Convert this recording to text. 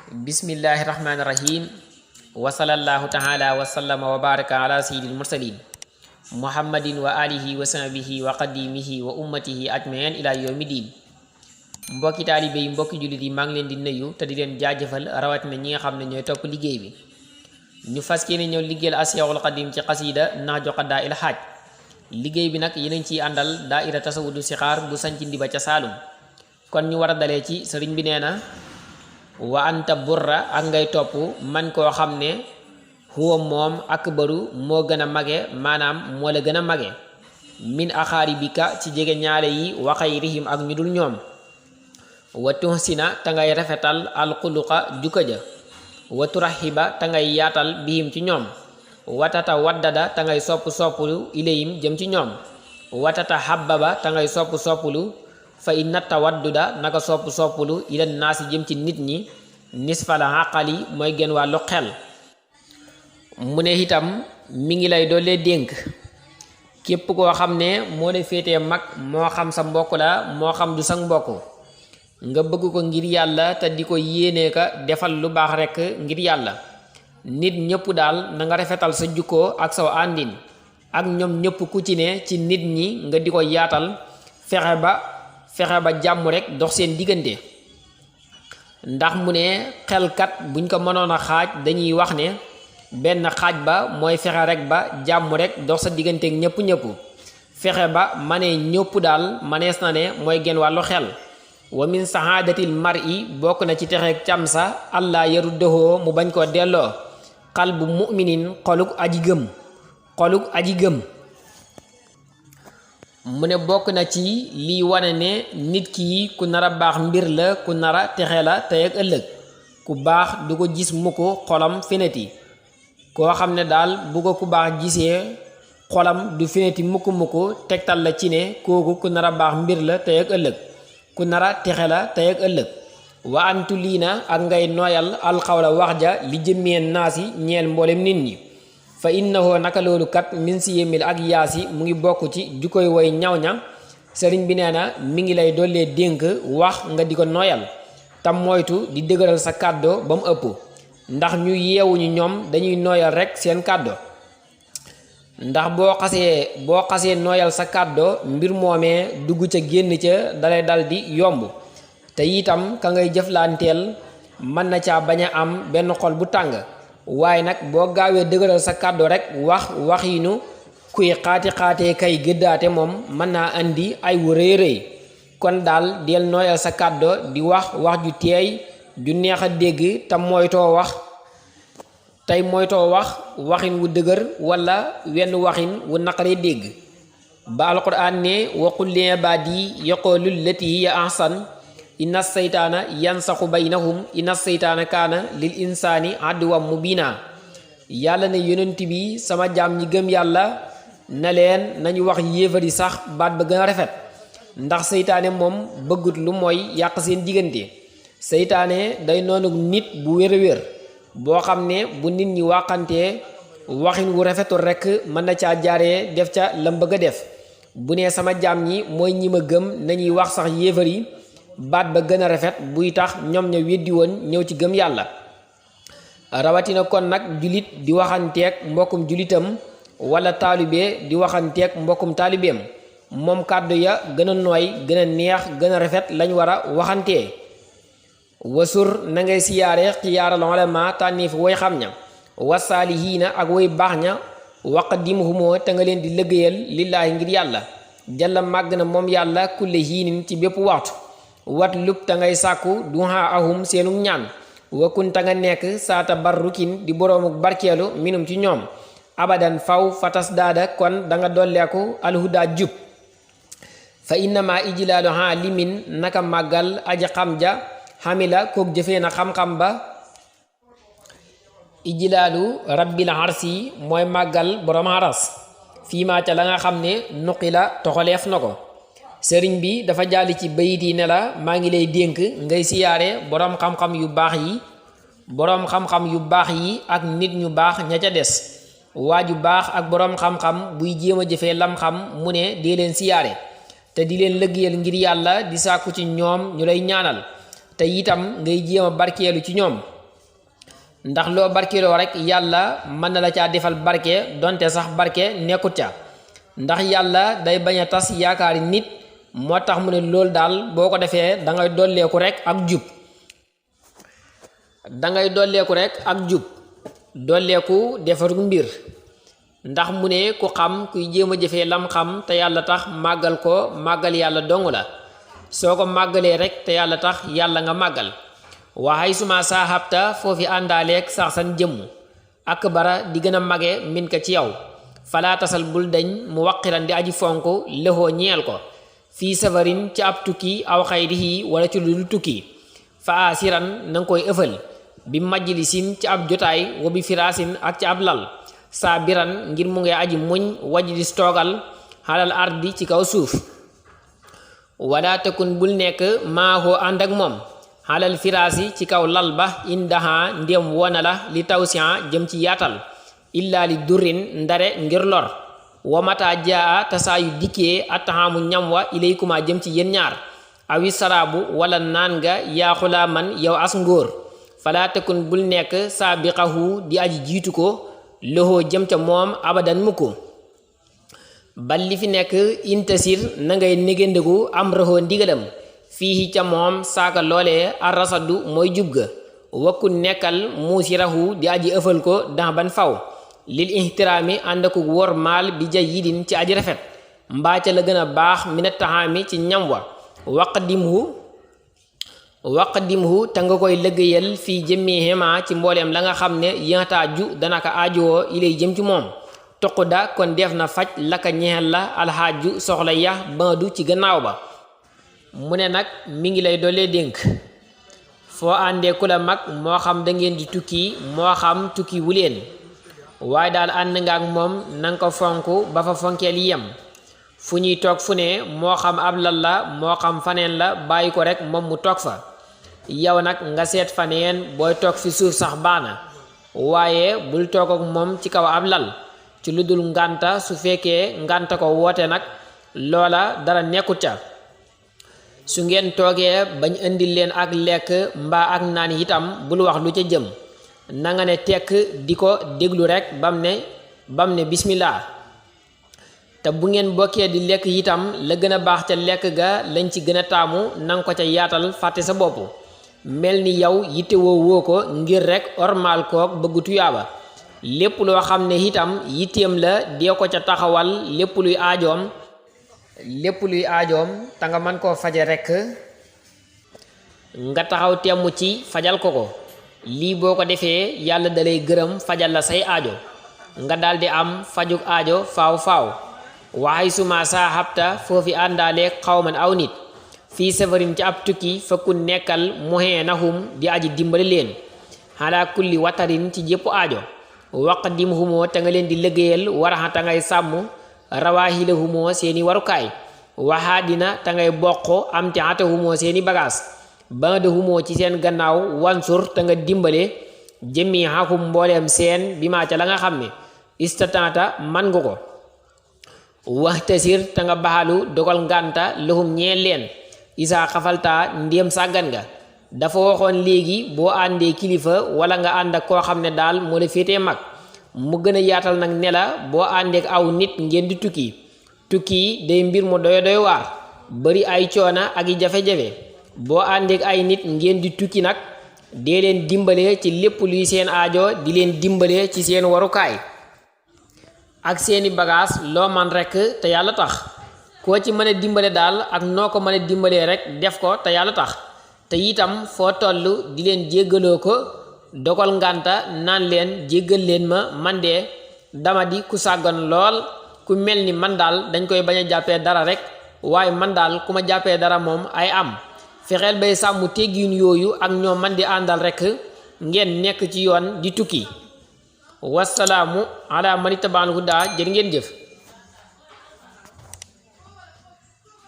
bismillahi rahmaani rahim wa sallallahu taala wa sallama wa baraka ala sayyidil mursalin muhammadin wa alihi wa sahbihi wa qadimihi wa ummatihi ajmain ila yawmi din. Mbokki taalibe yi, mbokki jullit yi, maa ngi leen di nuyu te di leen jaajëfal rawatina ñi nga xam ne ñooy topp liggéey bi. ñu fas yéene ñëw liggéeyal Seexul Xadim ci xasida Nahju Qadaa'il Haaj. liggéey bi nag yéen a ngi ciy àndal daaira tasawudu sixaar bu sanc Ndiba ca Saalum. kon ñu war a dalee ci sëriñ bi nee na wa anta burra ak ngay topp man koo xam ne huwa moom akbaru moo gën a mage, maanaam moo la gën a mage, min axaaribika ci jege ñaale yi wa xayrihim ak ñu dul ñoom. wa tuhsina ta ngay rafetal alxuluqa jukka ja, wa turaxiba ta ngay yaatal bihim ci ñoom, watata waddada ta ngay soppulu ilayhim jëm ci ñoom, watata xabbaba ta ngay soppulu fa inna tawadduda naka soppulu ila naasi jëm ci nit ñi nisfala aqali mooy gën wàllu xel. mu ne itam mi ngi lay doole dénk képp koo xam ne moo la féetee mag, moo xam sa mbokk la moo xam du sa mbokk, nga bëgg ko ngir yàlla te di ko yéenee ka defal lu baax rekk ngir yàlla. nit ñëpp daal na nga rafetal sa jukkoo ak saw àndin ak ñoom ñëpp ku ci ne ci nit ñi nga di ko yaatal, fexe ba jàmm rekk dox seen diggante. ndax mu ne xelkat buñ ko mënoon a xaaj dañuy wax ne benn xaaj ba mooy fexe rek ba jàmm rek dox sa digganteeg ñëpp fexe ba mane ñëpp daal manees na ne mooy genn wàllu xel. wa min sahaadatil mar'i bokk na ci texeeg cam sa allah yaruddahu mu bañ koo delloo qalbu mu'minin xoluk aji gëm. mu ne bokk na ci liy wane ne nit ki ku nar a baax mbir la, ku nar a texe la tey ak ëllëg. ku baax du ko gis mu ko xolam feneti. koo xam ne daal bu ko ku baax gisee xolam du feneti mukk tegtal la ci ne kooku ku nar a baax mbir la tey ak ëllëg, ku nar a texe la tey ak ëllëg. wa antu lii na ak ngay nooyal alxawla wax ja li jëmmeen naasi ñeel mboolem nit ñi. fa innahu naka loolu kat min si yémil ak yaasi mu ngi bokk ci jukkoy woy ñaw ña. sëriñ bi nee na mi ngi lay dollee dénk wax nga di ko nooyal tam moytu di dëgëral sa kàddo ba mu ëpp, ndax ñu yeewuñu ñoom dañuy nooyal rekk seen kàddo. ndax boo xasee nooyal sa kàddo mbir moomee dugg ca génn ca dalay dal di yomb, te itam ka ngay jëflanteel mën na caa bañ a am benn xol bu tàng. waaye nag boo gaawee dëgëral sa kàddu rek waxiinu kuy xaatee kay gëddaate moom mën naa andi ay wu rëy. kon daal del nooyal sa kàddu di wax ju teey ju neex a dégg te moytoo wax waxin wu dëgër wala wenn waxin wu naqaree dégg. ba alquran ne wa qul li ibaadi yaqulu llati hiya ahsan inna seytaana yansaxu baynahum inna seytaana kaana lil insaani aduwam mubina. yàlla ne yonent bi sama jaam ñi gëm yàlla na leen nañu wax yéefari sax baat ba gën a rafet, ndax seytaane moom bëggut lu mooy yàq seen diggante. seytaane day noonu nit bu wér boo xam ne bu nit ñi waxantee waxin wu rafetul rekk mën na caa jaaree def ca lam bëgg a def. bu nee sama jaam ñi mooy ñi ma gëm nañuy wax sax yéefar yi baat ba gën a rafet buy tax ñoom ña weddi woon ñëw ci gëm yàlla. rawatina kon nag julit di waxanteeg mbokkum julitam wala taalibe di waxanteeg mbokkum taalibeem, moom kàddu ya gën a nooy, gën a neex, gën a rafet lañ war a waxantee. wasur na ngay siyaare xiyaaral ulama tànniif way xam ña, wasaalihiina ak way baax ña, waqdimhumoo te nga leen di liggéeyal lillaahi ngir yàlla. jalla màgg na moom yàlla kulle hiinin ci bépp waxtu. wat lub ta ngay sàkku duha ahum seenu ñaan, wakun ta nga nekk saata barrukin di boroomuk barkeelu minum ci ñoom, abadan faw fatas daada kon da nga dolleeku alhuda jub. fa innama ijlaalu ha limin naka màggal aji xam ja xamila kook jëfee na xam-xam ba. ijlaalu rabbil arsi mooy màggal boroom aras fii maa ca la nga xam ne nuqi la toxaleef na ko. sëriñ bi dafa jàll ci bayit yi ne la maa ngi lay dénk ngay siyaare boroom xam-xam yu baax yi ak nit ñu baax ña ca des. waa ju baax ak boroom xam-xam buy jéem a jëfee lam xam mu ne dee leen siyaare te di leen lëggéeyal ngir yàlla di sàkku ci ñoom ñu lay ñaanal te itam ngay jéem a barkeelu ci ñoom. ndax loo barkeeloo rek yàlla mën na la caa defal barke donte sax barke nekkut ca ndax yàlla day bañ a tas yaakaari nit moo tax mu ne loolu daal boo ko defee dangay dolleeku rek ak jub dangay dolleeku rek ak jub dolleeku defaru mbir ndax mu ne ku xam kuy jéem a jëfee lam xam te yàlla tax màggal ko màggal yàlla dong la soo ko màggalee rek te yàlla tax yàlla nga màggal waxay suma saaxabta foofi àndaaleeg sax san jëmm ak bara di gën a mage min ka ci yow falaa tasal bul dañ mu waqiran di aji fonk lëxoo ñeel ko fii safarin ci ab tukki aw xayrihi wala ci lu tukki fa asiran nanga koy ëfal bi majlisin ci ab jotaay wa bi firaasin ak ci ab lal saa biran ngir mu ngay aji muñ wajlis toogal xalal ardi ci kaw suuf wala takun bul nekk maaxoo ànd ak moom xalal firaasi ci kaw lal ba indaha ndéem wona la li tawsian jëm ci yaatal illa li durrin ndare ngir lor wa mata jaa ta saa yu dikkee attaxaamu ñam wa ilaykuma jëm ci yéen ñaar awi saraabu wala naan nga yaaxulaa man yow as ngóor fala takun bul nekk saabiqahu di aji jiitu ko loxoo jëm ca moom abadan mukko bal li fi nekk intasir na ngay négéndégu am raxoo ndigalam fii ca moom saaka loolee arrasadu mooy jub ga wakku nekkal muusirahu di aji ëfal ko dax ban faw lil ihtiraami ànd ak wor maal bi jayyidin ci aji rafet mbaa ca la gën a baax mina taxaami ci ñam wa waqdimhu te nga koy lëggéeyal fii jëmmihima ci mbooleem la nga xam ne yantaaju dana ko aajowoo ilay jëm ci moom toquda kon def na faj laka ñexel la alxaaju soxla ya bandu ci gannaaw ba mu ne nag mi ngi lay doole dénk foo àndee ku la mag moo xam da ngeen di tukki moo xam tukki wu leen waaye daal ànd nga ak moom nanga ko fonk ba fa fonkeel yem fu ñuy toog fu ne moo xam ab lal la moo xam faneen la bàyyi ko rek moom mu toog fa yow nag nga seet faneen booy toog fi suuf sax baana waaye bul toog ak moom ci kaw ab lal ci lu dul ngànta su fekkee ngànta ko woote nag loola dara nekkut ca su ngeen toogee bañ indil leen ak lekk mbaa ak naan itam bul wax lu ca jëm na nga ne tekk di ko déglu rek bam ne bismillah te bu ngeen bokkee di lekk itam la gën a baax ca lekk ga lañ ci gën a taamu nanga ko ca yaatal fàtte sa bopp mel ni yow yittewoo woo ko ngir rek ormaal kook bëgg tuyaaba lépp loo xam ne itam yitteem la dee ko ca taxawal lépp luy aajoom te nga mën koo faje rek nga taxaw temm ci fajal ko lii boo ko defee yàlla dalay gërëm fajal la say aajo nga daldi am fajuk aajo faaw waxay suma saaxabta foofi àndaale xawman aw nit fii safarin ci ab tukki fakku nekkal muheenahum di aji dimbali leen xalaa kulli watarin ci jépp aajo waqdim humoo te nga leen di liggéeyal waraxa te ngay sàmm rawaahila humoo seeni warukaay waxaa dina te ngay bokk am ci ata humoo seeni bagaas banda humoo ci seen gannaaw wansur te nga dimbale jëmmi xakum mbooleem seen bi maa ca la nga xam ne istatanta man nga ko waxtasir te nga baxalu dogal ngànta lahum ñeel leen isaa xafalta ndéem sàggan nga dafa waxoon léegi boo àndee kilifa wala nga ànd ak koo xam ne daal moo la féetee mag mu gën a yaatal nag ne la boo àndeek aw nit ngeen di tukki day mbir mu doy waar bari ay coona ak i jafe-jafe boo àndeek ay nit ngeen di tukki nag dee leen dimbale ci lépp luy seen aajo di leen dimbale ci seen warukaay ak seeni bagage loo man rek te yàlla tax koo ci mën a dimbale daal ak noo ko mën a dimbalee rek def ko te yàlla tax te itam foo toll di leen jéggaloo ko dogal ngànta naan leen jéggal leen ma man de dama di ku sàggan lool ku mel ni man daal dañ koy bañ a jàppee dara rek waaye man daal ku ma jàppee dara moom ay am fexeel bay sàmm teggiin yooyu ak ñoom man di àndal rek ngeen nekk ci yoon di tukki wasalaamu ala man ittabaal hudaa jërë ngeen jëf